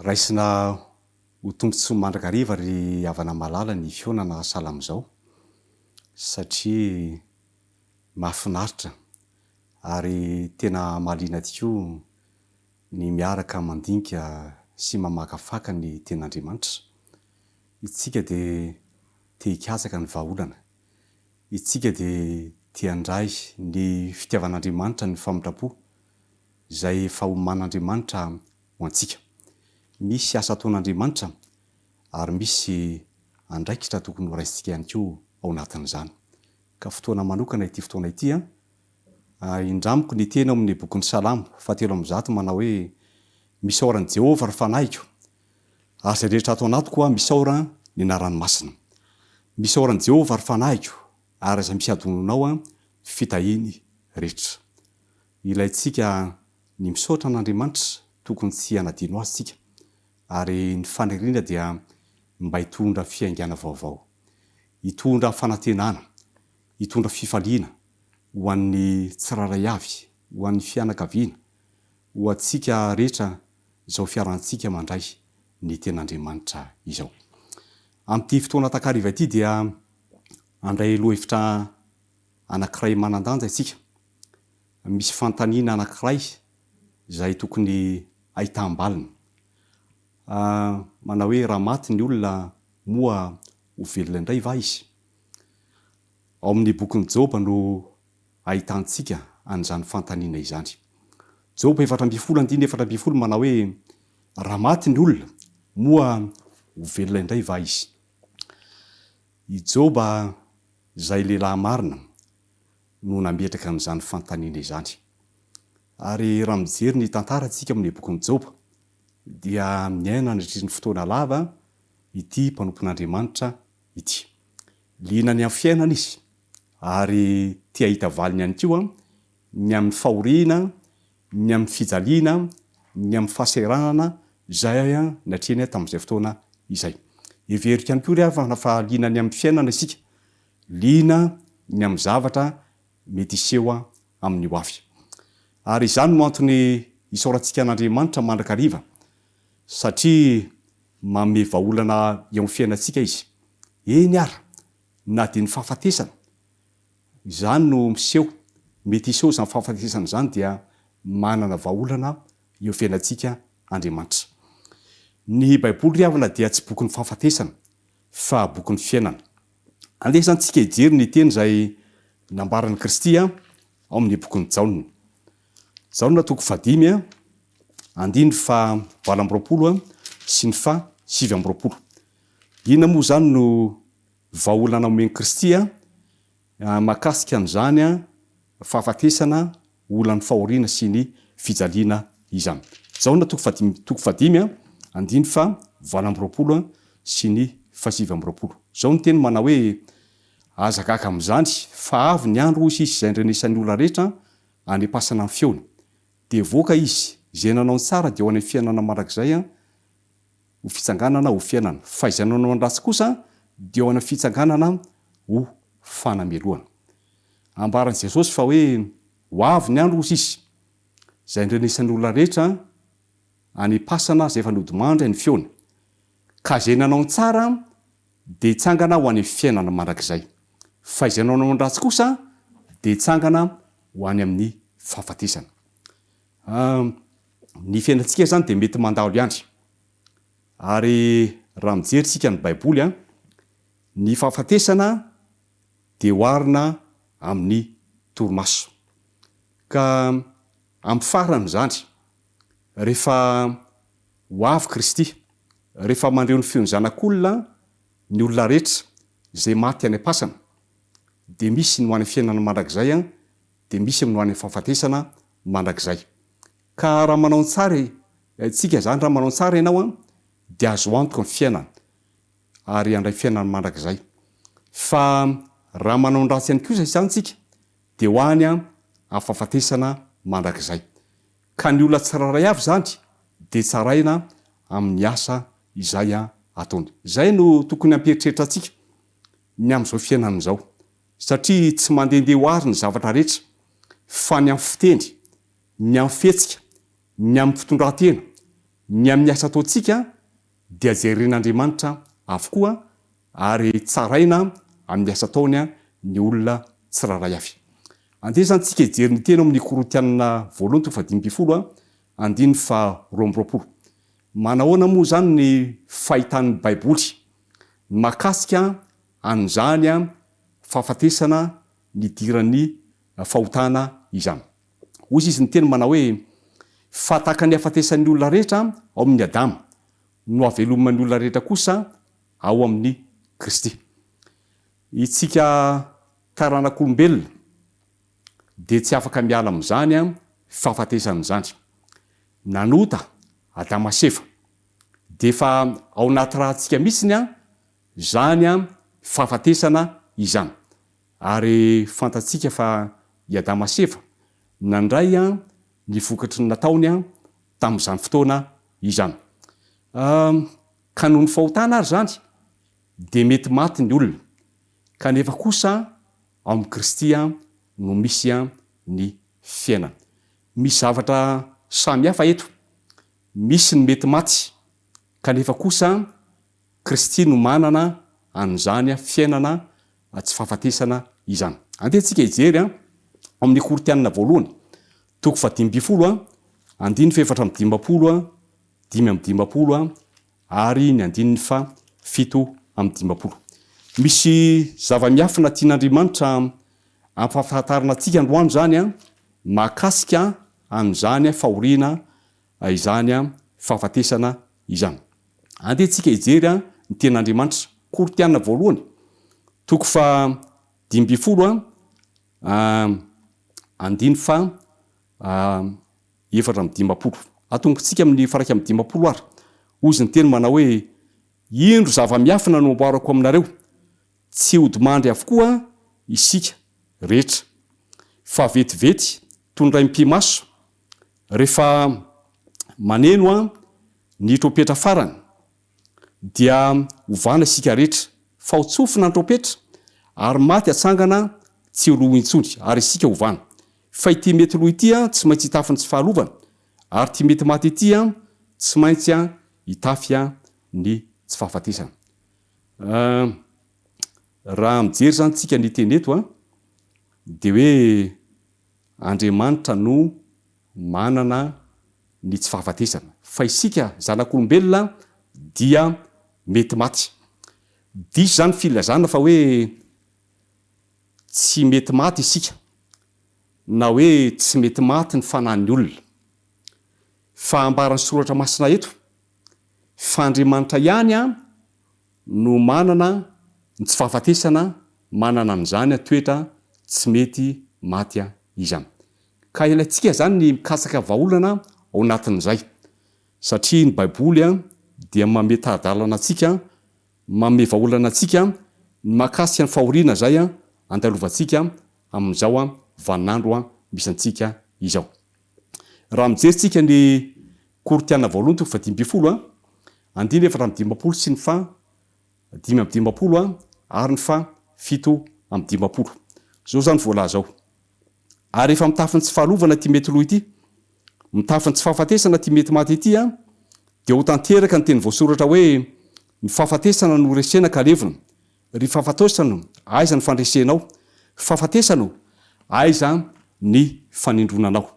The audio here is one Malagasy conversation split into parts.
Raisina ho tombontsoa mandrakariva ry havana malala ny fihaonana sahala amin'izao satria mahafinaritra ary tena mahaliana tokoa ny miaraka mandinika sy mamakafaka ny Tenin'Andriamanitra. Isika dia te hikatsaka ny vahaolana. Isika dia te handray ny fitiavan'Andriamanitra ny famindram-po izay efa oman'Andriamanitra ho antsika. Misy asa ataon'Andriamanitra ary misy andraikitra tokony horaisintsika ihany koa ao anatin'izany. Ka fotoana manokana ity fotoana ity an! Indramiko ny teny ao amin'ny bokin'ny Salamo fahatelo amby zato manao hoe, Misaora an'i Jehovah, ry fanahiko, ary izay rehetra ato anatiko aho misaora ny anarany masina. Misaora an'i Jehovah, ry fanahiko, ary aza misy hadinoinao ny fitahiany rehetra. Ilaintsika ny misaotra an'Andriamanitra, tokony tsy hanadino Azy isika, ary ny faniriana dia mba hitondra fiaingàna vaovao, hitondra fanantenana, hitondra fifaliana ho an'ny tsirairay avy, ho an'ny fianakaviana, ho antsika rehetra izao fiarahantsika mandray ny Tenin'Andriamanitra izao. Amin'ity fotoana takariva ity dia handray lohahevitra anankiray manan-danja isika. Misy fanontaniana anankiray izay tokony ahitam-baliny. Manao hoe raha maty ny olona moa ho velona indray va izy? Ao amin'ny bokin'i Joba no ahitantsika an'izany fanontaniana izany. Joba 14 andininy 14 manao hoe, Raha maty ny olona, moa ho velona indray va izy? I Joba izay lehilahy marina no nametraka an'izany fanontaniana izany. Ary raha mijery ny tantarantsika amin'ny bokin'i Joba, dia niaina nandritry ny fotoana lava ity mpanompon'Andriamanitra ity. Liana ny amin'ny fiainana izy ary te hahita valiny ihany koa ny amin'ny fahoriana, ny amin'ny fijaliana, ny amin'ny fahasahiranana izay natrehiny tamin'izay fotoana izay. Heveriko ihany koa ry havana fa liana ny amin'ny fiainana isika, liana ny amin'ny zavatra mety hiseho amin'ny ho avy. Ary izany no antony isaorantsika an'Andriamanitra mandrakariva satria manome vahaolana eo amin'ny fiainantsika Izy. Eny ara, na dia ny fahafatesana, izany no miseho, mety hiseho izany fahafatesana izany dia manana vahaolana eo fiainantsika Andriamanitra. Ny Baiboly ry havana dia tsy bokin'ny fahafatesana fa bokin'ny fiainana. Andeha izany tsika hijery ny teny izay nambaran'i Kristy ao amin'ny bokin'i Jaona. Jaona toko fahadimy andininy faha 28 sy ny faha 29. Inona moa izany no vahaolana omen'i Kristy mahakasika an'izany fahafatesana, olan'ny fahoriana sy ny fijaliana izany? Jaona toko fahadimy toko fahadimy andininy faha 28 sy ny faha 29. Izao ny teny manao hoe, Aza gaga amin'izany, fa avy ny andro, hoy izy, izay handrenesan'ny olona rehetra any am-pasana ny feony. Dia hivoaka izy, izay nanao ny tsara dia ho any amin'ny fiainana mandrakizay, ho fitsanganana ho fiainana, fa izay nanao ny ratsy kosa dia ho any amin'ny fitsanganana ho fanamelohana. Ambaran'i Jesosy fa hoe ho avy ny andro, hoy izy, izay handrenesan'ny olona rehetra any am-pasana izay efa nodimandry ny feony, ka izay nanao ny tsara dia hitsangana ho any amin'ny fiainana mandrakizay, fa izay nanao ny ratsy kosa dia hitsangana ho any amin'ny fahafatesana. Ny fiainantsika izany dia mety mandalo ihany. Ary raha mijery isika ny Baiboly, ny fahafatesana dia oharina amin'ny torimaso. Ka amin'ny farany izany, rehefa ho avy Kristy, rehefa mandre ny feon'ny Zanak'olona ny olona rehetra izay maty any am-pasana, dia misy ny ho any amin'ny fiainana mandrakizay, dia misy amin'ny ho any amin'ny fahafatesana mandrakizay. Ka raha manao ny tsara isika izany, raha manao ny tsara ianao dia azo antoka ny fiainana ary handray fiainana mandrakizay. Fa raha manao ny ratsy ihany kosa izany isika dia ho any amin'ny fahafatesana mandrakizay. Ka ny olona tsirairay avy izany dia tsaraina amin'ny asa izay ataony. Izay no tokony hampieritreritra antsika ny amin'izao fiainana izao. Satria tsy mandehandeha ho ary ny zavatra rehetra, fa ny amin'ny fiteny, ny amin'ny fihetsika, ny amin'ny fitondran-tena. Ny amin'ny asa ataontsika dia jeren'Andriamanitra avokoa ary tsaraina amin'ny asa ataony ny olona tsirairay avy. Andeha izany tsika hijery ny teny ao amin'ny Korintianina voalohany toko faha-15 andininy faha-22. Manahoana moa izany ny fahitan'ny Baiboly ny mahakasika an'izany fahafatesana nidiran'ny fahotana izany? Hoy izy niteny manao hoe, Fa tahaka ny hahafatesan'ny olona rehetra ao amin'i Adama, no hahaveloman'ny olona rehetra kosa ao amin'i Kristy. Itsika taranak'olombelona dia tsy afaka miala amin'izany fahafatesana izany. Nanota Adama sy Eva, dia efa ao anaty ràntsika mihitsiny izany fahafatesana izany. Ary fantatsika fa i Adama sy Eva nandray ny vokatry ny nataony tamin'izany fotoana izany. Ka noho ny fahotana ary izany dia mety maty ny olona, kanefa kosa ao amin'i Kristy no misy ny fiainana. Misy zavatra samy hafa eto, misy ny mety maty, kanefa kosa Kristy no manana an'izany fiainana tsy fahafatesana izany. Andeha tsika hijery ao amin'ny Korintianina voalohany, toko faha-15, andininy faha-54, 55 ary ny andininy faha-57. Misy zava-miafina tian'Andriamanitra ampahafantarina antsika androany izany mahakasika an'izany fahoriana izany fahafatesana izany. Andeha tsika hijery ny tenin'Andriamanitra. Korintiana voalohany, toko faha 15, andiny faha 54. Atombotsika amin'ny faha 51 ary. Hozy ny teny manao hoe, Indro zava-miafina no amboarako aminareo, tsy hodimandry avokoa isika rehetra, fa vetivety toy ny raim-pimaso, Rehefa maneno ny trompetra farany dia hovana isika rehetra, fa ho tsofina ny trompetra ary maty hatsangana tsy ho lo intsony, ary isika hovana. Fa ity mety lo ity tsy maintsy hitafy ny tsy fahalovana, ary ity mety maty ity tsy maintsy hitafy ny tsy fahafatesana. Raha mijery izany tsika ny teny eto dia hoe Andriamanitra no manana ny tsy fahafatesana, fa isika zanak'olombelona dia mety maty. Diso izany filazana fa hoe tsy mety maty isika, na hoe tsy mety maty ny fanahin'ny olona. Fa ambaran'ny Soratra Masina eto fa Andriamanitra ihany no manana ny tsy fahafatesana, manana an'izany toetra tsy mety maty izany. Ka ilaintsika izany ny mikatsaka vahaolana ao anatin'izay, satria ny Baiboly dia manome tari-dalana antsika, manome vahaolana antsika ny mahakasika ny fahoriana izay andalovantsika amin'izao vaninandro misy antsika izao. Raha mijery tsika ny Korintiana voalohany toko faha-15, andininy 54 sy ny faha 55 ary ny faha 57. Izao izany voalaza ao, Ary rehefa mitafy ny tsy fahalovana ity mety lo ity, mitafy ny tsy fahafatesana ity mety maty ity, dia ho tanteraka ny teny voasoratra hoe, Ny fahafatesana no resena ka levona. Ry fahafatesana o, aiza ny fandresenao? Fahafatesana o, aiza ny fanindronanao?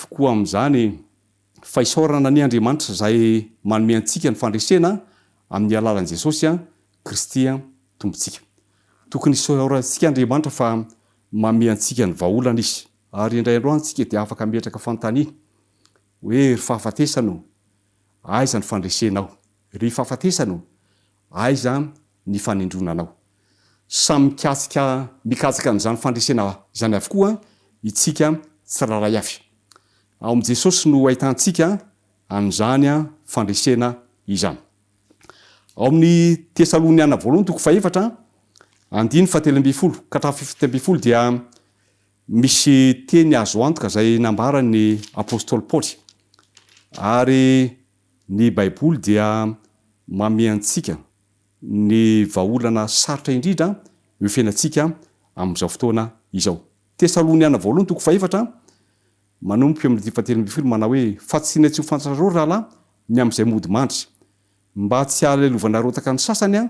Koa amin'izany, fa isaorana anie Andriamanitra izay manome antsika ny fandresena amin'ny alalan'i Jesosy Kristy Tompontsika. Tokony hisaorantsika Andriamanitra fa manome antsika ny vahaolana Izy. Ary indray andro any tsika dia afaka hametraka fanontaniana hoe, Ry fahafatesana o, aiza ny fandresenao? Ry fahafatesana o, aiza ny fanindronanao? Samy mikatsika mikatsaka an'izany fandresena izany avokoa itsika tsirairay avy. Ao amin'i Jesosy no ahitantsika an'izany fandresena izany. Ao amin'ny Tesaloniana voalohany toko fahefatra, andininy fahatelo ambin'ny folo ka hatramin'ny fahafito ambin'ny folo dia misy teny azo antoka izay nambaran'ny apostoly Paoly. Ary ny Baiboly dia manome antsika ny vahaolana sarotra indrindra eo fiainantsika amin'izao fotoana izao. Tesaloniana voalohany toko fahefatra. Manomboka eo amin'ny andininy fahatelo ambin'ny folo manao hoe, Fa tsy tianay tsy ho fantatrareo, ry rahalahy, ny amin'izay mody mandry, mba tsy hahalelovanareo tahaka ny sasany an,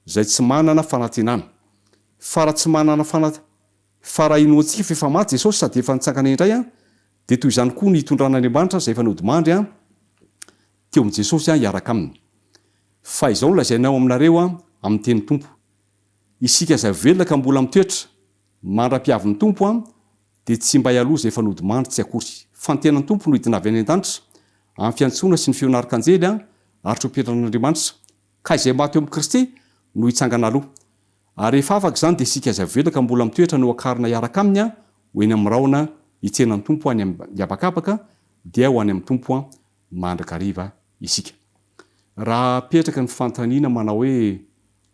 izay tsy manana fanantenana. Fa raha tsy manana fana, fa raha inoantsika fa efa maty Jesosy sady efa nitsangana indray an, dia toy izany koa ny hitondran'Andriamanitra izay efa nodimandry an, teo amin'i Jesosy an, hiaraka aminy. Fa izao no lazainay aminareo an, amin'ny tenin'ny Tompo, Isika izay velona ka mbola mitoetra mandra-piavin'ny Tompo an, dia tsy mba hialoha izay efa nodimandry tsy akory. Fa ny tenan'ny Tompo no hidina avy any an-danitra, amin'ny fiantsoana sy ny feon'arkanjely an, ary trompetan'Andriamanitra, ka izay maty eo amin'i Kristy no hitsangana aloha. Ary rehefa afaka izany dia isika izay velona ka mbola mitoetra no hakarina hiaraka Aminy an, ho eny amin'ny rahona hitsena ny Tompo any amin'ny habakabaka, dia ho any amin'ny Tompo an, mandrakariva isika. Raha apetraka ny fanontaniana manao hoe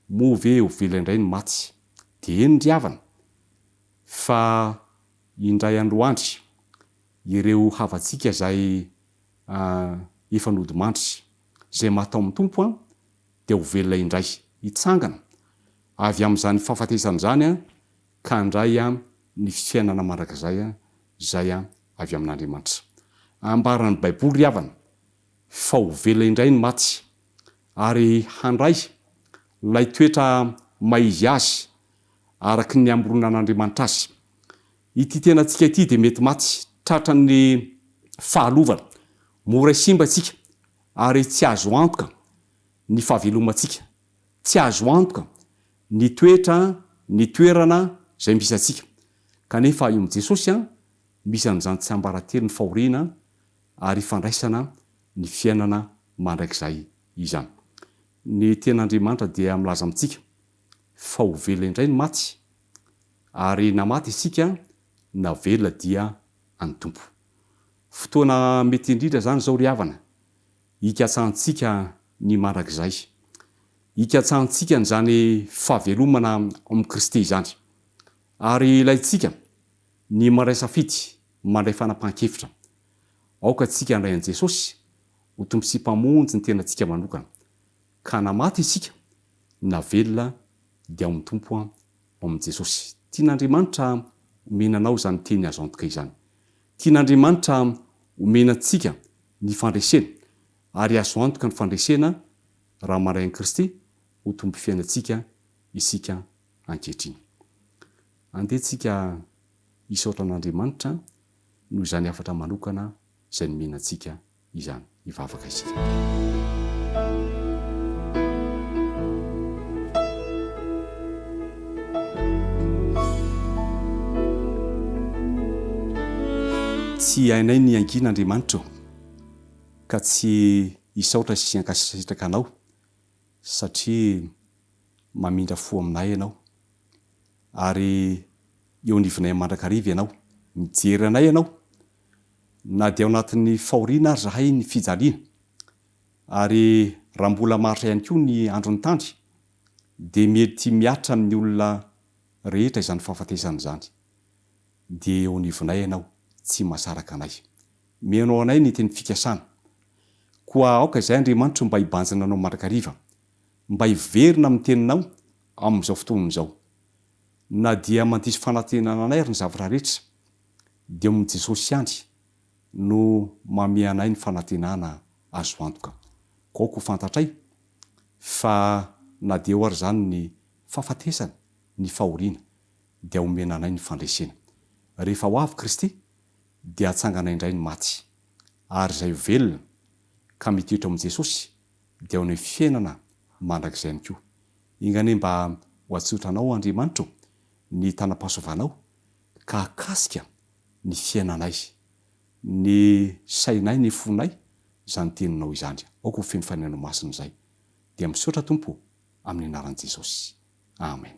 moa ve ho velona indray ny maty? Dia eny ry havana, fa indray androandry ireo havantsika izay efa nodimandry, izay maty ao amin'ny Tompo an, dia ho velona indray, hitsangana avy amin'izany fahafatesana izany an, ka handray an ny fiainana mandrakizay an, izay an avy amin'Andriamanitra. Ambaran'ny Baiboly ry havana fa ho velona indray ny maty, ary handray ilay toetra maha-izy azy araka ny hamoronan'Andriamanitra azy. Ity tenantsika ity dia mety maty tratran'ny fahalovana. Mora simba isika ary tsy azo antoka ny fahavelomantsika. Tsy azo antoka ny toetra, ny toerana izay misy antsika. Kanefa eo amin'i Jesosy misy an'izany tsiambaratelo ny fahoriana ary fandraisana ny fiainana mandrakizay izany. Ny Tenin'Andriamanitra dia milaza amintsika fa ho velona indray ny maty, ary na maty isika na velona dia an'ny Tompo. Fotoana mety indrindra izany izao ry havana, hikatsahantsika ny mandrakizay, hikatsahantsika an'izany fahavelomana ao amin'i Kristy izany. Ary ilaintsika ny mandray safidy, mandray fanapahan-kevitra. Aoka tsika handray an'i Jesosy ho Tompo sy Mpamonjy ny tenantsika manokana, ka na maty isika na velona dia ao amin'ny Tompo ao amin'i Jesosy. Tian'Andriamanitra omena anao izany teny azo antoka izany. Tian'Andriamanitra omena antsika ny fandresena, ary azo antoka ny fandresena raha mandray an'i Kristy ho Tompo fiainantsika isika ankehitriny. Andeha tsika hisaotra an'Andriamanitra noho izany hafatra manokana izay nomena antsika izany. Hivavaka isika. Tsy hainay ny hangina Andriamanitra ô, ka tsy hisaotra sy hankasitraka Anao, satria mamindra fo aminay Ianao, ary eo anivonay mandrakariva Ianao. Mijery anay Ianao, na dia ao anatin'ny fahoriana ary zahay ny fijaliana, ary raha mbola maharitra ihany koa ny andron'ny tandry, dia mety mihatra amin'ny olona rehetra izany fahafatesana izany. Dia eo anivonay Ianao, tsy mahasaraka anay. Mihaino anay ny teny fikasana. Koa aoka izay Andriamanitro mba hibanjina Anao mandrakariva, mba hiverina amin'ny Teninao amin'izao fotoana izao. Na dia mandiso fanantenana anay ary ny zavatra rehetra, dia ao amin'i Jesosy ihany no manome anay ny fanantenana azo antoka. Koa aoka ho fantatray fa na dia eo ary izany ny fahafatesana, ny fahoriana, dia homena anay ny fandresena. Rehefa ho avy Kristy, dia hatsangana indray ny maty. Ary izay velona ka mitoetra ao amin'i Jesosy, dia ho any amin'ny fiainana mandrakizay ihany koa. Enga anie mba ho atsotra anao Andriamanitra ô, ny tanam-pahasoavanao, ka hahakasika ny fiainanay, ny sainay, ny fonay izany teninao izany. Aoka ho feno Fanahinao Masina izay. Dia misaotra Tompo ô, amin'ny anaran'i Jesosy. Amen.